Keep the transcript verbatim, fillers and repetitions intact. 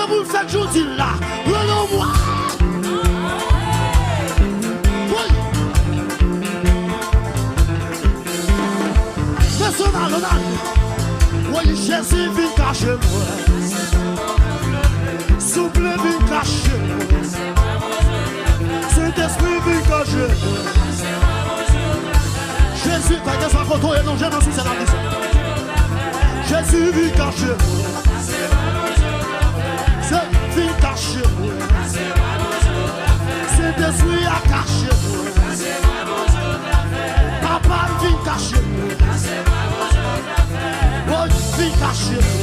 Pou fèt jodi la, rele mwa. Woy. Mesye, ann ale, ann ale. Woy, Jezi vin kache mwen. Souple, vin kache mwen. Sentespri, vin kache mwen. Jezi, pa gen sa kote w ye, non, je nan sou sèn la. Jezi, vin kache mwen. Se vin kache mwen. Sentespri a kache mwen. Papa m vin kache mwen. Woy, vin kache mwen.